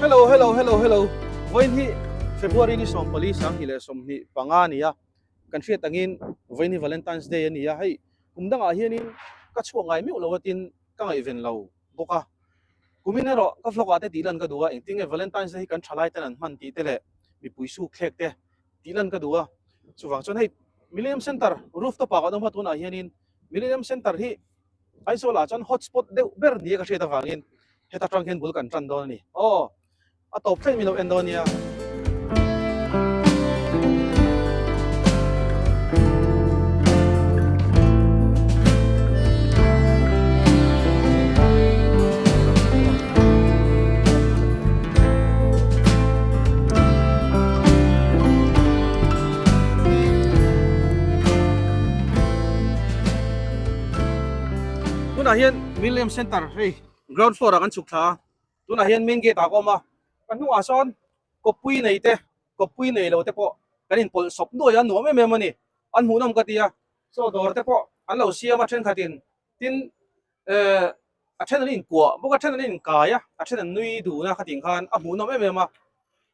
Hello hello hello hello vawiin hi February ni 14 2025 a ni a kan hriat angin vawiin hi Valentine's Day a ni a hei kum dangah hianin ka chhuak ngai meuh lo a tin ka ngaihven lo bawk a kumin erawh ka vlog ah te tih lan ka duh a engtin nge Valentine's Day hi kan thalai ten an hman tih te leh mipui suk thlek te tih lan ka duh a chuvang chuan hei Millennium Center rooftop ah kan awm a tunah hianin Millennium Center hi Aizawl ah chuan hotspot deuh ber nia ka hriat avangin heta tang hian bul kan tan dawn a ni. Aw, a tawp thleng min lo en dawn nia. Tunah hian Millennium Center hei ground floor ah kan chhuk thla a, tunah hian main gate ah ka awm a, ka hnungah sawn kawppui nei te kawppui nei lo te pawh kan inpawlh sawp nuai a nuam em em a ni, an hmuhnawm ka ti a, chaw dawr te pawh an lo siam a thenkhatin tin eh a then an inkuah bawk a then an inkai a, a then an nui dun a khatih khan a hmuhnawm em em a,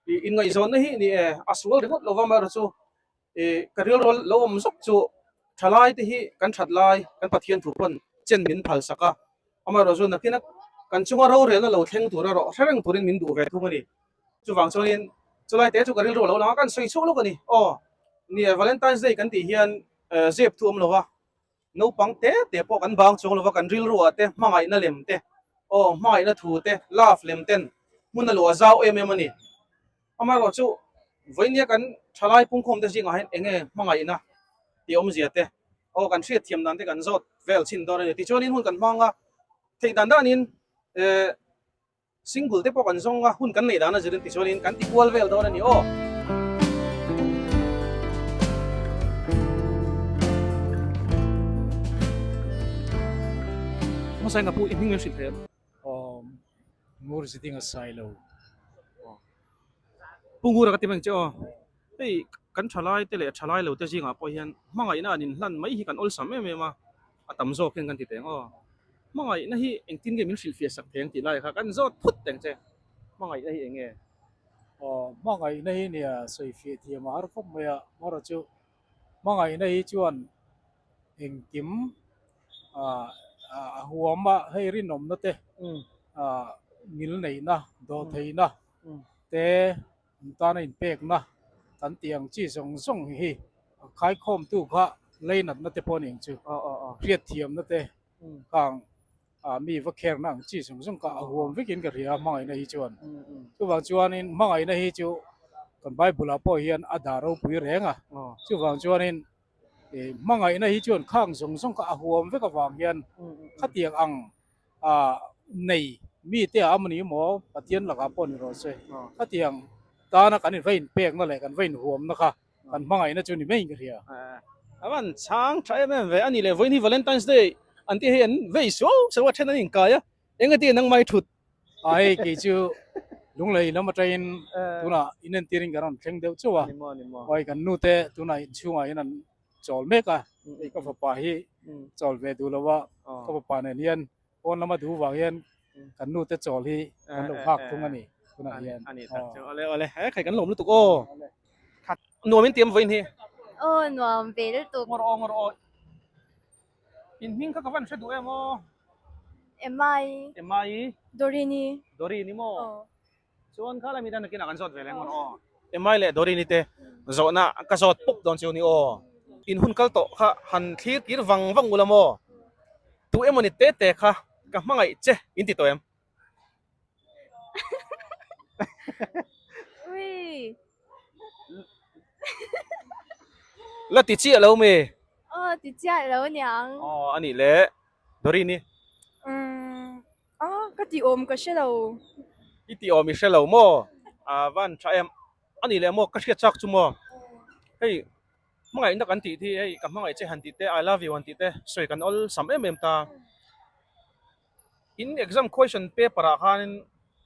ih inngaihzawnna hi ni e a sual ringawt lo va amaherawhchu chu ih ka rilru lo awm zawk chu thalai te hi kan that lai kan Pathian thu pawn chen min phal sak a, amaherawhchu nakin a kan chunga rorelna lo thleng tur erawh hre reng turin min duh ve thung a ni. Chuvang chuanin chulai te chu ka rilru lo lang a, kan sawi chhuak lawk a ni. Aw ni e Valentine's Day kan tih hian zep thu awm lo va. Naupang te te pawh kan bang chuang lova kan rilruah te hmangaihna lem te aw hmangaihna thu te love lem ten hmun a luah zau em em a ni. Amaherawh chu vawinia kan thalai pungkhawm te zingah hian eng nge hmangaihna tih awmzia te aw kan hriatthiam dan te kan zawt vel chhin dawn a ni. Tichuanin hun kan hmang a theih dan danin eh Single te pawh kan zawng a, hun kan neih dan a zirin tichuanin kan ti kual vel dawn a ni aw. Hmasa in ka pu i hming min hrilh thei em? Awm, Ngur ziding a sai lo. Pu Ngura ka ti mai ang che aw. Hei kan thalai te leh thalai lo te zingah pawh hian hmangaihna an inhlan mai hi kan awlsam em em a, a tam zawk hian kan ti teng aw. Hmangaihna hi engtin nge min hrilhfiah sak thei ang tih lai kha kan zawt phut teng che. Hmangaihna hi eng nge? Aw, hmangaihna hi nia sawifiah thiam a har khawp mai a, amaherawh chu hmangaihna hi chuan engkim a huam a, hei rinawmna te, ngil neihna, dawhtheihna te an tana inpekna kan tih ang chi zawng zawng hi a khaikhawmtu kha leinatna te pawh a ni ang chu, hriatthiamna te khang ah mi va kherna ang chi zawng zawng kha a huam vekin ka hria a hmangaihna hi chuan. Chuvang chuanin hmangaihna hi chu kan Bible ah pawh hian a dah ropui reng a, chuvang chuanin ih hmangaihna hi chuan khang zawng zawng kha a huam vek avang hian khatiang ang ah nei mite ah amawni emaw Pathian lakah pawh ni rawh se khatiang tana kan in va inpekna leh kan va inhuamna kha kan hmangaihna chu ni mai in ka hria. A van chhang tha em em ve a ni leh vawiin hi Valentine's Day an tih hei an vei suau suau a then an inkai a eng ati nang mai thut. A hei kei chu Lunglei lam atangin tunah inentirin kan rawn thleng deuh chauh a, awii kan nute tunah inchhungah hian an chawl mek a, hei ka fapa hi chawl ve duh lo a, ka fapa nen hian pawn lama duh vang hian kan nu te chawl hi kan lo nghak thung a ni tunah hian. A ni tak chu awle awle he khai kan lawm lutuk aw. Nuam in tiam vawiin hi. Aw nuam ve lutuk. Ngawr aw ngawr aw. In hming kha ka van hre duh em aw. Emai. Emai. Dorini. Dorini maw. Aw. Chuan kha lami tan nakinah kan zawt ve leh ngawt aw. Emai leh Dorini te zawhna ka zawt pawp dawn chu ni aw. In hun kal tawh kha han thlir kir vang vang ula maw? Tu emawni te te kha ka hmangaih che in ti tawh em? La ti chiah lo mi? Aw ti chiah lo niang. Aw anih leh Dorini. Umm A, ka tih awm ka hre lo. I tih awm i hre lo maw? A van tha em. A nih leh maw ka hriat chak chu maw? Hei hmangaihna kan tih hi hei ka hmangaih che han tih te I love you han tih te sawi kan awlsam em em ta. In exam question paper ah khanin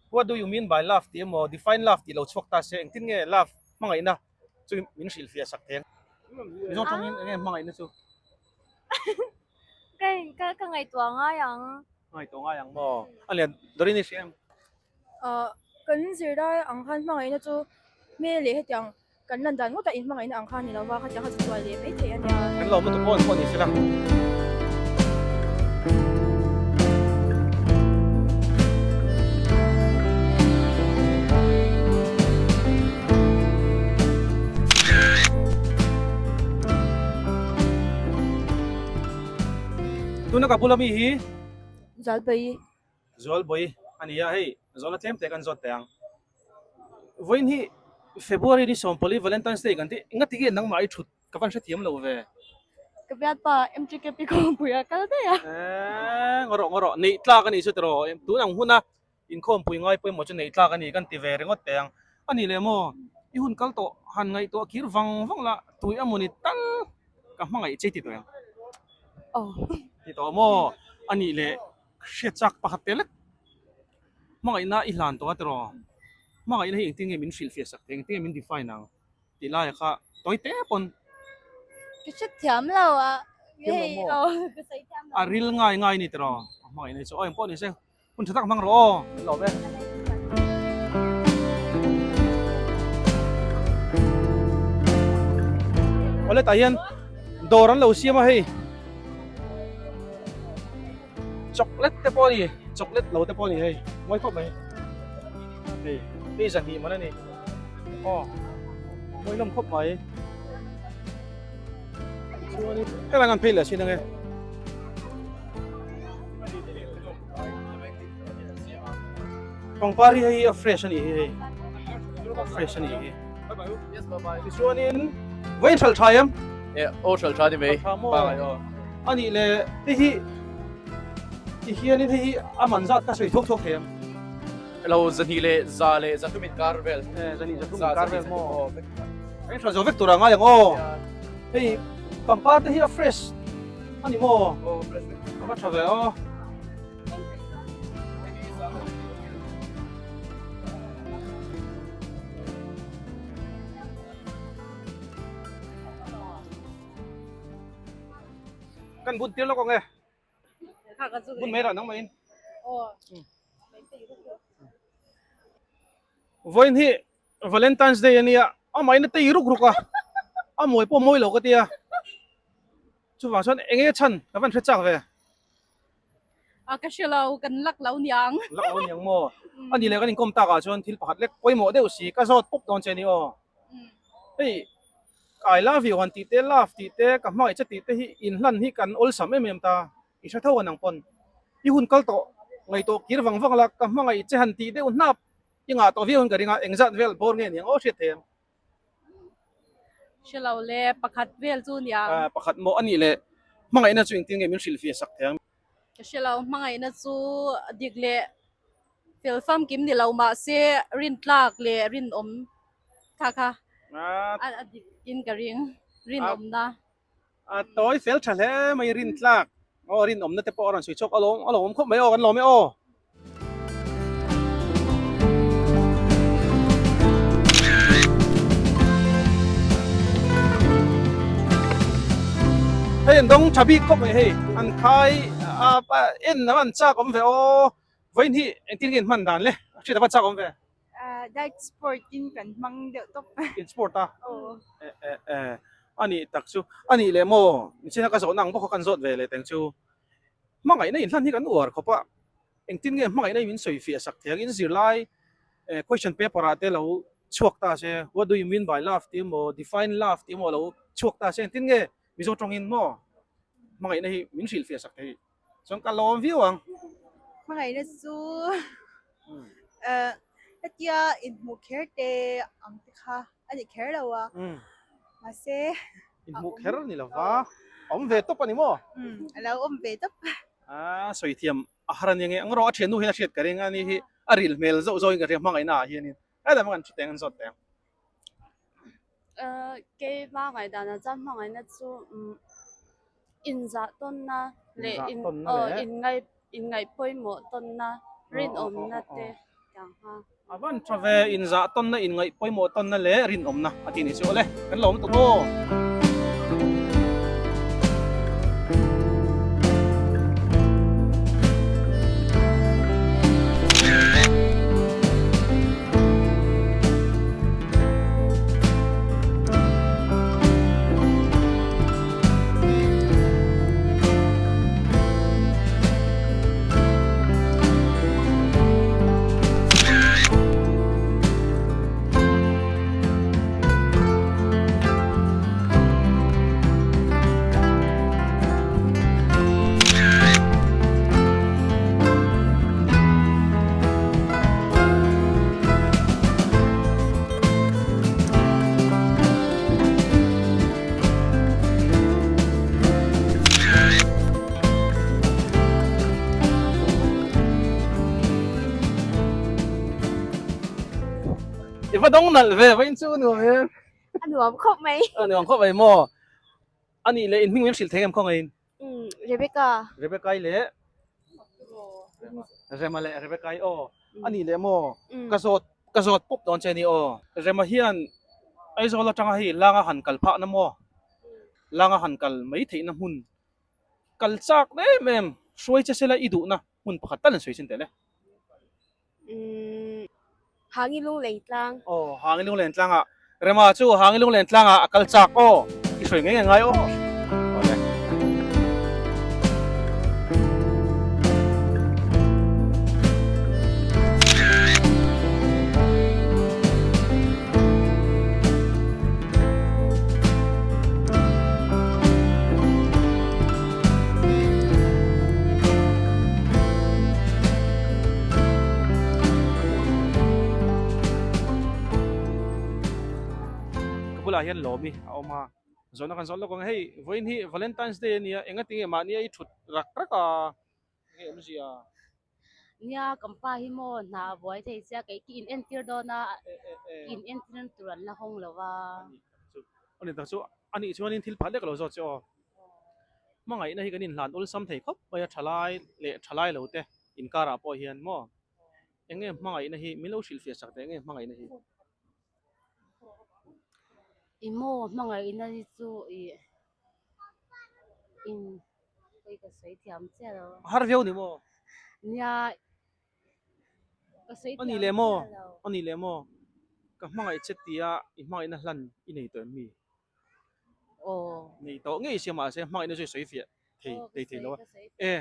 what do you mean by love tih emaw define love tih lo chhuak ta se engtin nge love hmangaihna chu min hrilhfiah sak thei ang. Mizo tawngin eng nge hmangaihna chu? Ka ka ka ngaihtuah ngai ang. Ngaihtuah ngai ang maw? A lian Dorini hria em? Aw. Kan zirlai ang khan hmangaihna chu hmel leh hetiang kan lan dan ngawt a inhmangaihna ang khan ni lova khatiang kha chu chuai leh mai thei a nia. Kan lo lutuk pawh an pawh ni sela. Tuna ka bula mi hi Zualbawi. Zualbawi a ni a, hei zawhna tlem te kan zawt teh ang. Vawiin hi February ni sawmpali Valentine's Day kan tih engati nge nangmah i thut ka van hrethiam lo ve. Ka bialpa MTKP khawmpui a kal daih a. Eee ngaw rawh ngaw rawh neih tlak a nih chu tiraw tun ang huna inkhawmpui ngai pawimawh chu neih tlak a ni kan ti ve ringawt teh ang. A nih leh maw i hun kal tawh han ngaihtuah kir vang vang la tui amawni tal ka hmangaih che ti tawh ang. Aw. Ti tawh maw a nih leh hriat chak pakhat te lek. Hmangaihna i hlan tawh a tiraw? Hmangaihna hi engtin nge min hrilhfiah sak thei, engtin nge min define ang tih laia kha tawi te pawn. Ka hre thiam lo a, hei aw ka sawi thiam lo. A ril ngai ngai ni tiraw? Hmangaihna hi chu aw engpawh ni se hun tha tak hmang rawh aw, min lawm e. Awle tah hian dawr an lo siam a hei. Chocolate te pawh a ni chocolate lo te pawh a ni hei mawi khawp mai hei hei zahnih man a ni aw mawi hlawm khawp mai chuanin helai an phei leh sin ange pangpar hi hei a fresh a ni hi hei a fresh a ni hi tichuanin vawiin hralh tha em e aw hralh tha ni mai a nih leh hei hi Ti hianin hei hi a man zat ka sawi thuak thuak thei ang. Lo zahnih leh za leh zathum inkar vel. Eh zahnih zathum inkar vel maw. Eng hra zo vek tur a ngai ang aw. Hei pangpar te hi a fresh a ni maw? Aw fresh vek. A va tha ve aw. Kan bun tir lawk ang e. Bun mai rah nang maiin. Vawiin hi Valentine's Day a nia, a maina tei ruk ruk a, a mawi pawh mawi lo ka tia. Chuvang chuan eng nge chhan ka van hre chak ve. A ka hre lo, kan lak lo niang. Lak lo niang maw? A ni leh kan inkawm takah chuan thil pakhat lek pawimawh deuh si ka zawt pawp dawn che ni aw. Hei I love you han tih te, love tih te, ka hmangaih che tih te hi inhlan hi kan awlsam em em ta. I hre tho a nang pawn. I hun kal tawh, ngaihtuah kir vang vang la, ka hmangaih che han tih deuh hnap i ngah tawh viau in ka ring a, engzat vel bawr nge niang aw hriat thei ang. Hre lo le, pakhat vel chu niang. Pakhat maw a nih leh hmangaihna chu engtin nge min hrilhfiah sak thei ang. Ka hre lo, hmangaihna chu dik leh fel famkim ni lo mahse rintlak leh rinawm kha kha a dik in ka ring, rinawmna. A tawi fel tha hle mai rintlak aw rinawmna te pawh a rawn sawi chhuak alawm alawm khawp mai aw kan lawm e aw. Hei an dawng tha bik khawp mai hei an khai a en lam an chak awm ve aw vawiin hi engtin nge in hman dan le a hriat ava chak awm ve. Diet sport in kan hmang deuh tawp. In sport a? Aw. Eh eh a nih tak chu a nih leh maw nichina ka zawhna ang bawk kha kan zawt ve leh teng chu hmangaihna inhlan hi kan uar khawp a. Engtin nge hmangaihna hi min sawi fiah sak thei ang? In zirlai question paper ah te lo chhuak ta se, what do you mean by love tih emaw, define love tih emaw lo chhuak ta se, engtin nge Mizo tawngin maw hmangaihna hi min hrilh fiah sak thei? Chuan ka lawm viau ang. Hmangaihna chu hetia inhmuh kher te ang te kha a ni kher lo a, mahse Inhmuh kher ni lova, a awm ve tawp a ni maw? A lo awm ve tawp. A sawi thiam a har a nia nge ang rawh a thiannu hian a hriat ka ring a ni hi a ril hmel zauh zauhin ka hria hmangaihna ah hianin a dam kan thu teng an zawt teng. Keima ngaihdanah chuan hmangaihna chu inzah tawnna leh inngaih pawimawh tawnna rinawmna te tiang kha. A van tha ve inzah tawnna inngaih pawimawh tawnna leh rinawmna a ti ni chu awle kan lo awm tuk aw. I va dawng nalh ve, vawiin chu nuam em? A nuam khawp mai. A nuam khawp mai maw? A nih leh in hming min hrilh thei em khawngaih in? Umm Rebecca. Rebecca i leh? Rema leh Rebecca i aw. A nih leh maw? Ka zawt ka zawt pawp dawn che ni aw. Rema hian Aizawl atanga hei langa han kal phah na maw? Langa han kal mai theihna hmun kal chak em em hruai che sela i duhna hmun pakhat tal an sawi chin teh le. Umm Hangi Lunglen tlang. Aw Hangi Lunglen tlangah Rema chu Hangi Lunglen tlangah a kal chak aw i hruai ngei ngai aw. Awle. Ka bulah hian lawmi a awm a, zawhna kan zawh lawk ang hei vawiin hi Valentine's Day a nia engati nge mahni a i thut rak rak a enge awmzia? Nia kan pa hi maw hna a buai thei sia kei ki in entir dawn a in entir tur an la hawng lo va. Ani tak chu anih chuanin thil phat lek lo zawk che aw. Hmangaihna hi kan inhlan awlsam thei khawp mai a thalai leh thalai lo te inkarah pawh hian maw eng nge hmangaihna hi min lo hrilhfiah sak teh eng nge hmangaihna hi. I maw hmangaihna hi chu ih in hei ka sawi thiam chiah lo. A har viau ni maw? Nia ka sawi thiam Ani leh maw? Ani leh maw? Ka hmangaih che tia i hmangaihna hlan i nei tawh em mi? Aw. Nei tawh ngei sia mahse hmangaihna chu i sawi fiah thei thei thei lo a. E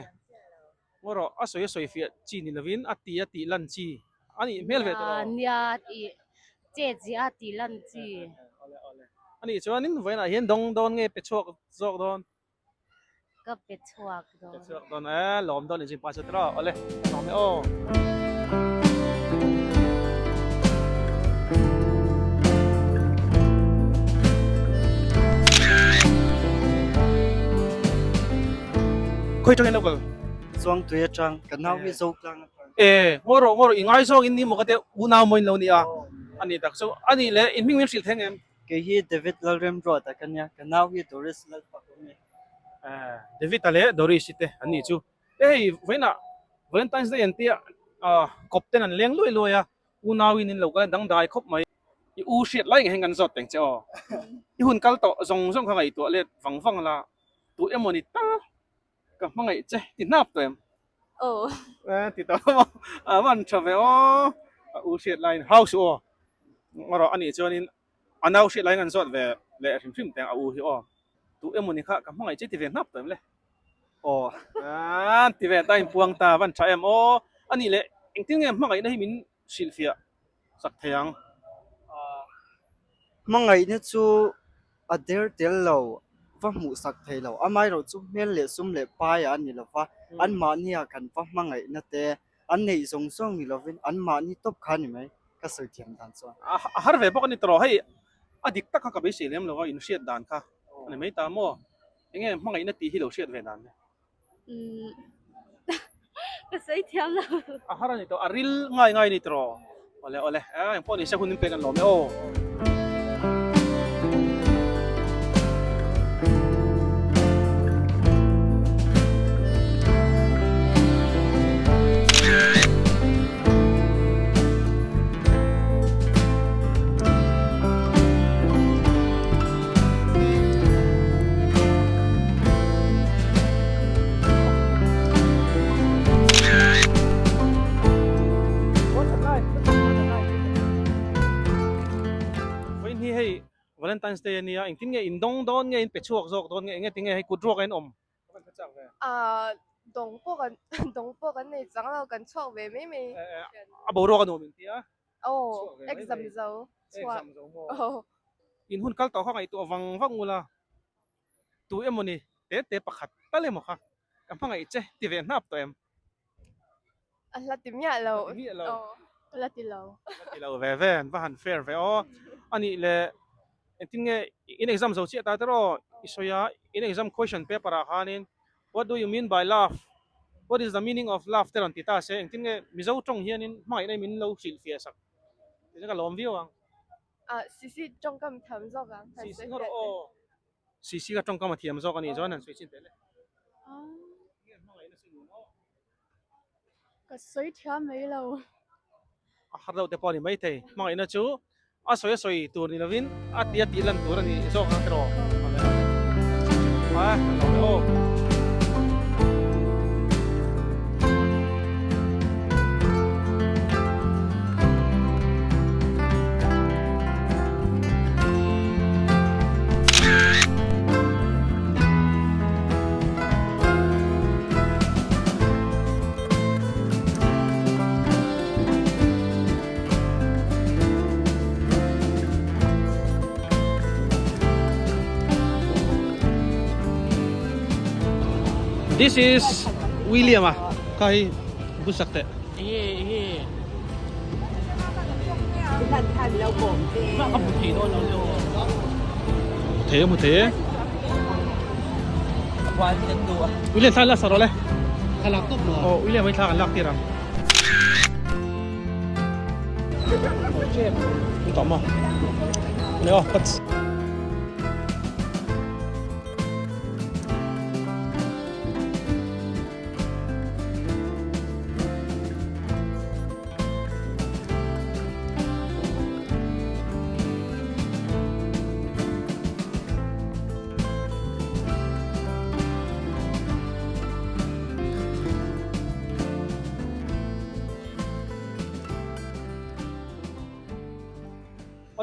ngaw rawh a sawi a sawi fiah chi ni lovin a ti a tih lan chi a nih hmel ve tawh lo. Nia ih che chi a tih lan chi. Awle awle. Anih chuanin vawiinah hian dawng dawn nge pe chhuak zawk dawn? Ka pe chhuak dawn. Pe chhuak dawn e, lawm dawn inzin pa chu tiraw. Awle, lawm e aw. Khawi tangin lo kal? Chuangtui atang, ka nau hi Zotlang atang. E, ngaw rawh, ngaw rawh, i ngaizawng in ni maw ka te unau maw in lo ni a. Ani tak chu, ani le, in hming min hrilh theng em? Kei hi David Lalremruata ka nia, ka nau hi Doris Lalpakhawmi. Eh, David-a leh Doris-i te an nih chu. E hei, vawiinah Valentine's Day an tia, ah, kawp ten an leng luai luai a, unauin in lo kal a dangdai khawp mai. I u hriat lai ngei hian kan zawt teng che aw. I hun kal tawh zawng zawng kha ngaihtuah let vang vang la, tu emaw ni tal ka hmangaih che ti hnap tawh em? Aw. Eh, ti tawh maw? A van tha ve aw. A u hriat laiin hau suh aw. Erawh anih chuanin a nau hriat laiin an zawt ve leh hrim hrim teng a u hi aw. Tu emaw ni kha ka hmangaih che ti ve hnap tawh em le? Aw. Ah, ti ve ta inpuang ta van tha em aw. Anih leh engtin nge hmangaihna hi min hrilhfiah sak thei ang? Hmangaihna chu A der tel lo, va hmuh sak thei lo. Amaherawh chu hmel leh sum leh pai a ni lova, anmahnia kan va hmangaihna te an neih zawng zawng ni lovin anmahni tawp kha a ni mai, ka sawi thiam dan chuan. A har ve bawk a ni tawh, hei a dik tak kha ka beisei lem lo a, inhriat dan kha a ni mai ta maw? Enge hmangaihna tih hi lo hriat ve dan le? Umm ka sawi thiam lo. A har a ni tawh, a ril ngai ngai a ni tawh. Awle awle, engpawh ni se hun in pek an lawm e aw. Vawiin hi hei Valentine's Day a nia, engtin nge in dawng dawn nge in pe chhuak zawk dawn nge enge tinge hei kut ruak a in awm? Ka van hre chak ve. Ahh dawng pawh kan dawng pawh kan nei chang lo, kan chhuak ve mai mai. A boruak a nuam in tia. Aw, exam zo chhuak. Exam zo maw? In hun kal tawh kha ngaihtuah vang vang ula, tu emaw ni te te pakhat tal emaw kha ka hmangaih che ti ve hnap tawh em? A hla ti miah lo. Hla ti miah lo. Hla ti lo. Hla ti lo ve ve, an va han fair ve aw. Anih leh engtin nge in exam zo chiah ta te rawh i sawi a, in exam question paper ah khanin What do you mean by love? What is the meaning of love? te rawn ti ta se, engtin nge Mizo tawng hianin hmangaihna hi min lo hrilhfiah sak? Tih chu ka lawm viau ang. Ah Sisi tawngkam thiam zawk ang. Sisi ngawt rawh aw. Sisi kha tawngkam a thiam zawk a nih chuan han sawi chin teh le. Nge hmangaihna chu nuam aw. Ka sawi thiam mai lo. A har deuh te pawh a ni maithei. Hmangaihna chu a sawi a sawi tur ni lovin a tih a tih lan tur a ni zawk ang tiraw. A lo le aw. This is William a kha hi busak teh. Thei a hmu thei e. William thla la sa rawh le. Aw William hi thla kan lak tir ang. Tawh maw? Ni aw ka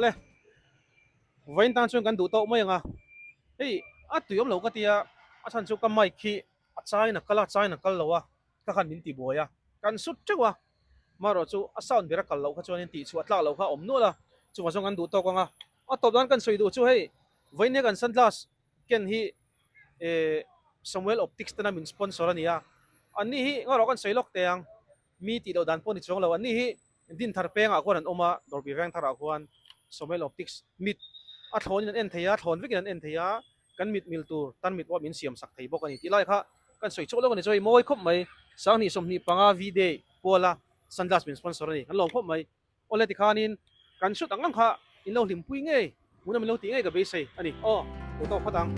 Awle, vawiin tan chuan kan duh tawh mai ang a, hei a tui awm lo ka tia, a chhan chu ka mic hi a chain a kal a, chain a kal lo a, ka khan min ti buai a, kan sut teuh a, marawh chu a sound ber a kal loh kha chuanin tih chhuah tlak loh kha a awm nual a, chuvang chuan kan duh tawk ang a, a tawp dan kan sawi duh chu hei vawiin hian kan sunglass ken hi eh Samuel Optics tena min sponsor a ni a, anni hi ngarawh kan sawi lawk teh ang, mi tih loh dan pawh ni chuang lo, anni hi Dinthar pengah khuan an awm a, Dawrpui Vengtharah khuan Samuel Optics mit a thlawnin an en thei a, thlawn vekin an en thei a, kan mit mil tur tan mit pawh min siam sak thei bawk a ni tih lai kha kan sawi chhuak lawk a ni. Chuan mawi khawp mai, 25 25 V-Day puala sunglass min sponsor a ni, kan lawm khawp mai. Awle tikhanin kan shoot ang ang kha in lo hlimpui ngei, hmuhna min lo tih ngei ka beisei a ni. Aw, lo tawk phawt ang.